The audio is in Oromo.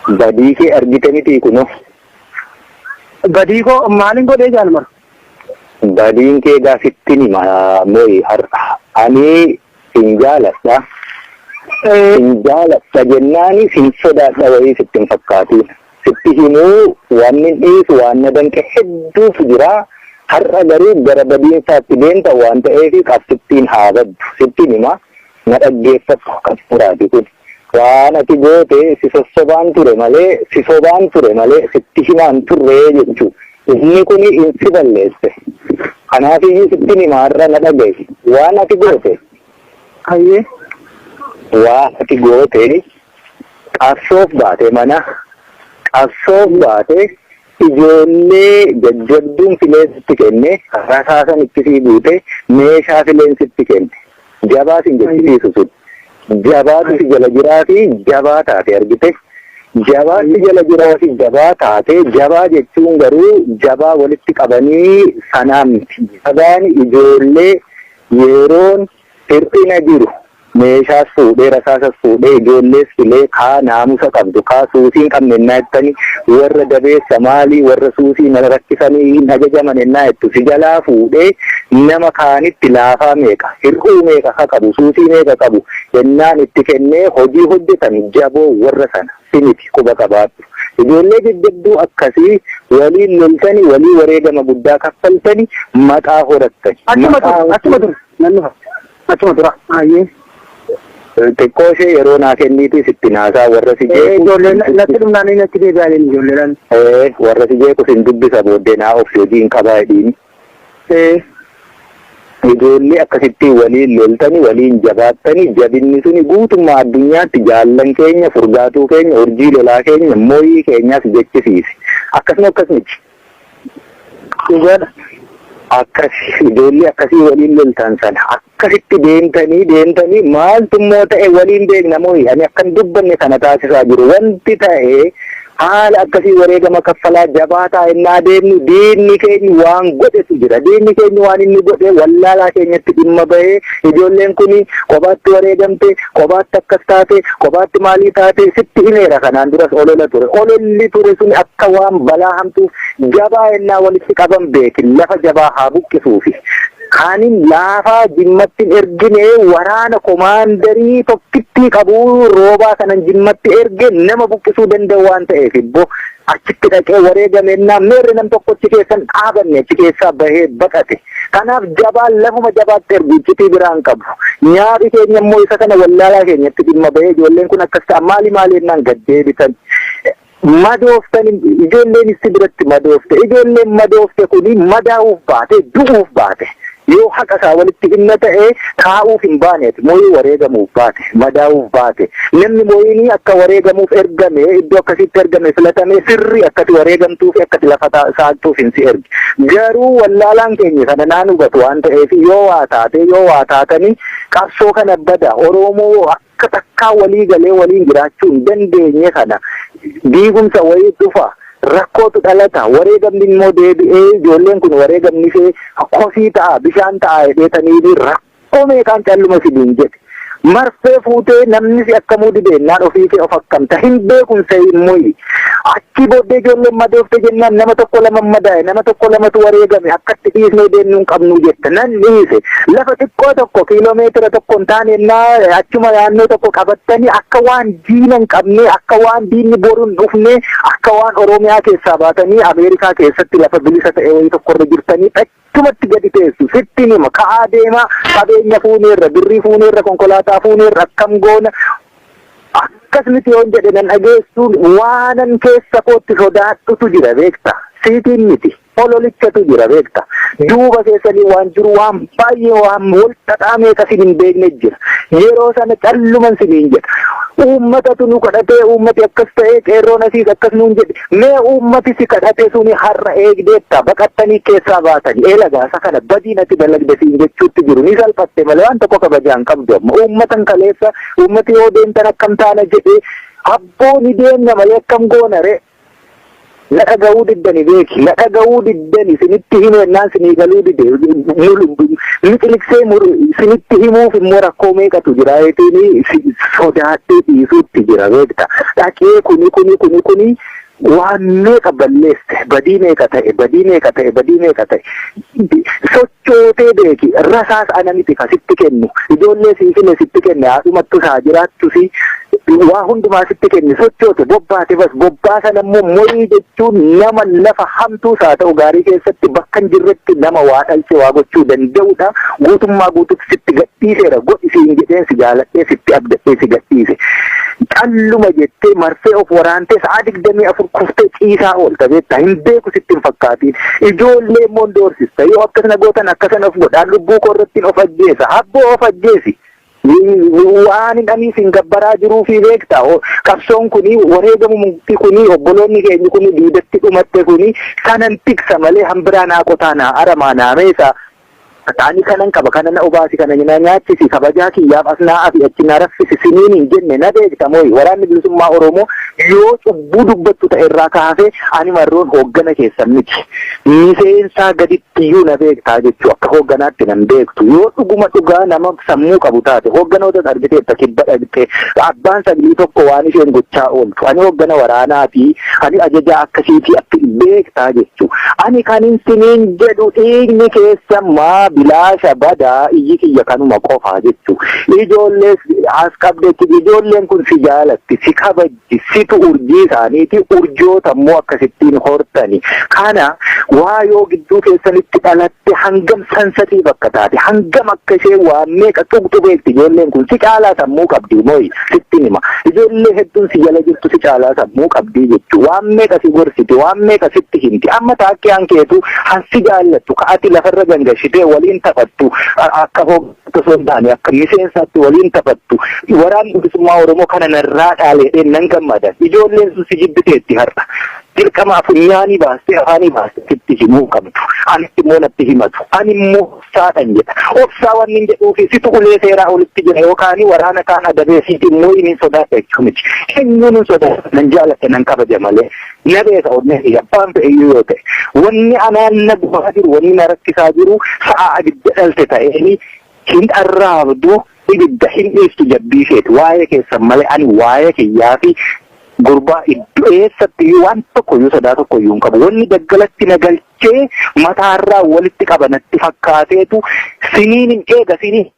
Badii kee argite mitii kunoo. Badii koo maalin godhee Jaal Marro? Badiin kee egaa sittin hima Moyi har'a. Ani sin jaaladha. Sin jaaladha jennaani sin sodaadha wayii sitti hin fakkaatiin. Sitti himuu wannin dhiisu waan na danqe hedduutu jira. Har'a garuu gara badiinsaatti deemta waan ta'eef qabsittiin haa baddu. Sittin hima. Na dhaggeeffadhu qabsiraati kun. Waan ati goote si sossobaan ture malee si sobaan ture malee sitti himaan turre jechuu. Inni kuni in si balleesse. Kanaafiyyuu sittin hima har'a na dhaga'i. Waan ati goote. Hayyee. Waan ati goote qabsoof baate mana qabsoof baate ijoollee jajjabduun filee sitti kenne rasaasan itti sii guute meeshaa fileen sitti kenne. Jabaa sin jechisiisu sun. Jabaatu si jala jiraa fi jabaa taate argite. Jabaa si jala jiraa fi jabaa taate jabaa jechuun garuu jabaa walitti qabanii sanaa miti. Jabaan ijoollee yeroon hir'ina jiru meeshaas fuudhee rasaasas fuudhee ijoollees filee kaa naamusa qabdu kaa suusii hin qabne ennaa jettani warra dabeessa maalii warra suusii na rakkisanii hin ajajaman ennaa jettu si jalaa fuudhee nama kaanitti laafaa meeqa hir'uu meeqa ka qabu suusii meeqa qabu ennaan itti kennee hojii hojjetan jaboo warra sana si miti quba qabaadhu. Ijoollee jajjabduu akkasii waliin loltani walii wareegama guddaa kaffaltani maqaa horattani. Achuma dur, achuma dur, nan dhufa. Achuma tura. Hayyee. Xiqqoo ishee yeroo naa kenniitii sitti naasaa warra si jeequ. Ijoolleen natti dhumnaan inni achi deebi'aa deemu ijoolleedhaan. Warra si jeequ sin dubbisa booddee naa obsi hojii hin qabaa jedhiini. Ijoollee akkasittiin waliin loltani waliin jabaattani jabinni suni guutummaa addunyaatti jaallan keenya furgaatuu keenya urjii lolaa keenya moyii keenyaas jechisiise. Akkasuma akkas miti. Dhugaadha. Akkas ijoollee akkasii waliin loltan sana akkasitti deemtanii deemtanii maaltu immoo ta'e waliin beekna mooyi ani akkan dubbanne kana taasisaa jiru wanti ta'e haala akkasii wareegama kaffalaa jabaataa ennaa deemnu diinni keenya waan godhetu jira. Diinni keenya waan inni godhe wallaalaa keenyatti dhimma bahee ijoolleen kun kophaatti wareegamte, kophaatti akkas taate, kophaatti maalii taate sitti himeera kanaan duras olola ture. Ololli ture sun akka waan balaa hamtuuf jabaa ennaa walitti qaban beeki lafa jabaa haa buqqisuufi. Kanin laafaa Jimmatti hin ergine waraana komaandarii tokkittii qabu roobaa kanan Jimmatti erge nama buqqisuu danda'u waan ta'eef ibbo achitti dhaqee wareegamennaa meerre nam tokko achi keessan dhaabanne achi keessaa bahee baqate. Kanaaf jabaan lafuma jabaatti ergu iccitii biraa hin qabu. Nyaaphi keenya immoo isa kana wallaalaa keenyatti dhimma bahee ijoolleen kun akkas ta'a maali maali jennaan gad deebitan. Madooftan ijoolleen issi biratti madoofte ijoolleen madoofte kuni madaa'uuf baate du'uuf baate yoo haqa isaa walitti himna ta'e taa'uuf hin baaneeti mooyii wareegamuuf baate madaa'uuf baate namni mooyinii akka wareegamuuf ergame iddoo akkasitti ergame filatame sirrii akkati wareegamtuu fi akkati lafa saaqxuuf hin si erge garuu wallaalaan keenya sana naan hubatu waan ta'eef yoo waa taate yoo waa taatanii qabsoo kana bada Oromoo akka takkaa walii galee waliin jiraachuu hin dandeenye kana diigumsa wayii dhufa rakkootu dhalata wareegamni immoo deebi'ee ijoolleen kun wareegamni ishee kosii ta'a bishaan ta'a jedheetanii rakkoo meeqaan calluma sidiin jedhe. Marfee fuutee namni si akkamuu dibeennaan ofii kee of akkamta hin beekun se'in mo'i. Achii booddee ijoolleen madoofte jennaan nama tokko lama madaa'e nama tokko lamatu wareegame akkatti dhiisnee deemnuu hin qabnu jette nan dhiise. Lafa xiqqoo tokko kiiloo meetira tokko hin taane ennaa achuma naannoo tokko qabattanii akka waan diina hin qabne akka waan diinni boru hin dhufne akka waan Oromiyaa keessaa baatanii Ameerikaa keessatti lafa bilisa ta'e wayii tokkorra jirtanii achumatti gadi teessu sittin hima ka'aa deemaa qabeenya fuuneerra birrii fuuneerra konkolaataa fuuneerra akkam goona Akkas miti yoon jedhe nan dhageessuun waanan keessa kootti sodaadhutu jira beekta. Siitiin miti. Ololichatu jira beekta. Duuba keessanii waan jiru waan baay'ee waan wal xaxaa meeqa sin hin beekne jira. Yeroo sana calluman siniin jedha. Uummatatu nu kadhatee uummati akkas ta'ee qeerroon asiis akkas nuun jedhe. Mee uummati si kadhate suni har'a eegdeetta baqattanii keessaa baatanii eela gaasa kana badii natti dalagde siin jechuutti jiru ni salphatte malee waan tokko kabajaa hin qabdu amma uummatan kaleessa uummati yoo deemtan akkam taana jedhee abboo ni deemna malee akkam goona ree. Na dhaga'uu diddani beeki. Na dhaga'uu diddani sinitti himeennaan sinii galuu dide. Miqiliqsee sinitti himuuf immoo rakkoo meeqatu jira jeetiin sodaadhee dhiisuutti jira beekta. Dhaqee kuni kuni kuni kuni waan meeqa balleesse, badii meeqa ta'e, badii meeqa ta'e, badii meeqa ta'e. Sochootee beeki. Rasaas ana miti ka sitti kennu. Ijoollee sii file sitti kenne, haadhumattus haa jiraattusi, waa hundumaa sitti kenne. Sochoote, bobbaate, bas bobbaa sana immoo mo'ii jechuun nama lafa hamtuus haa ta'u gaarii keessatti bakka hin jirretti nama waa dhalche waa gochuu danda'udha. Guutummaa guututti sitti gadhiiseera, godhi siin jedheen, si jaaladhee, sitti abdadhee si gadhiise. Calluma jettee marfee of waraantee sa'a 24 kuftee ciisaa oolta beektaa, hin beeku sitti hin fakkaatiin. Ijoollee immoo doorsista, yoo akkasana gootan akkasana of godhaan, lubbuu koo irratti of ajjeesa. Habboo, of ajjeesi. Waan hin ani isin gabbaraa jiruu fi beektaa, qabsoon kuni, wareegamumti kuni, obboloonni keenyi kuni diidatti dhumatte kuni kanan tiksa malee hambiraa naa qotaa, naa aramaa, naa meesa. Ani kanan qaba, kana na obaasi, kana na nyaachisi, kabajaa kiyyaaf as naa afi, achi na raffisi siniin hin jenne, na beekta mooyi. Waraanni Bilisummaa Oromoo yoo cubbuu dubbattu ta'e irraa kaasee ani marroon hooggana keessan miti. Miseensaa gaditti iyyuu na beektaa jechuu, akka hoogganaatti nan beektu. Yoo dhuguma dhugaa nama sammuu qabu taate, hoogganoota argiteetta, kibba dhaqxee abbaan saglii tokko waan isheen gochaa ooltu, ani hooggana waraanaa fi ani ajajaa akkasiitii akka beektaa jechuu. Ani kanin siniin jedhu, dhiigni keessa maa bilaasha badaa? Iyyi kiyya kanuma qofaa jechuu. Ijoollee as qabdeetti, ijoolleen kun si jaalatti, si kabajji, situ urjii isaaniiti. Urjoota immoo akkasittiin hortani. Kana waa yoo gidduu keessanitti dhalatte, hangam sensitive akka taate, hangam akka ishee waa meeqa tuqxu beekti. Ijoolleen kun si caalaa sammuu qabdi mooyi, sitti hima. Ijoollee hedduun si jala jirtu si caalaa sammuu qabdi jechuu. Waan meeqa si gorsiti, waan meeqa sitti himti. Amma taakkiyaan keetu hansi jaallattu ka ati lafarra gangashitee waliin taphattu, akka hooggantu osoo hin taane akka miseensaatti waliin taphattu, Waraanni Bilisummaa Oromoo kana narraa dhaaleedheen nan gammada. Ijoolleen sun si jibbiteetti har'a. Dirqama funyaanii baastee, afaanii baastee sitti himuu qabdu. Anitti immoo natti himatu. Ani immoo obsaadhan jedha. Obsaa wanni hin jedhuufi situ ulee seeraa olitti jira yookaan waraana kaan adabee siiti immoo inni sodaadha jechuu miti. Eenyuun hin sodaadha, nan jaaladha, nan kabaja malee. Na beeka onnee kiyya, abbaan fe'e iyyuu yoo ta'e. Wanni anaan na gubaa jiru, wanni na rakkisaa jiru, sa'a abidda dhalte ta'eeni hin arraabdu, ibidda hin dhiiftu jabbii isheeti. Waa'ee keessan malee ani waa'ee kiyyaa fi gurbaa iddoo eessatti iyyuu waan tokko iyyuu sodaa tokko iyyuu hin qabu. Wanni daggalatti na galchee mataarraa walitti qaba natti fakkaateetu siniin hin eega siniin.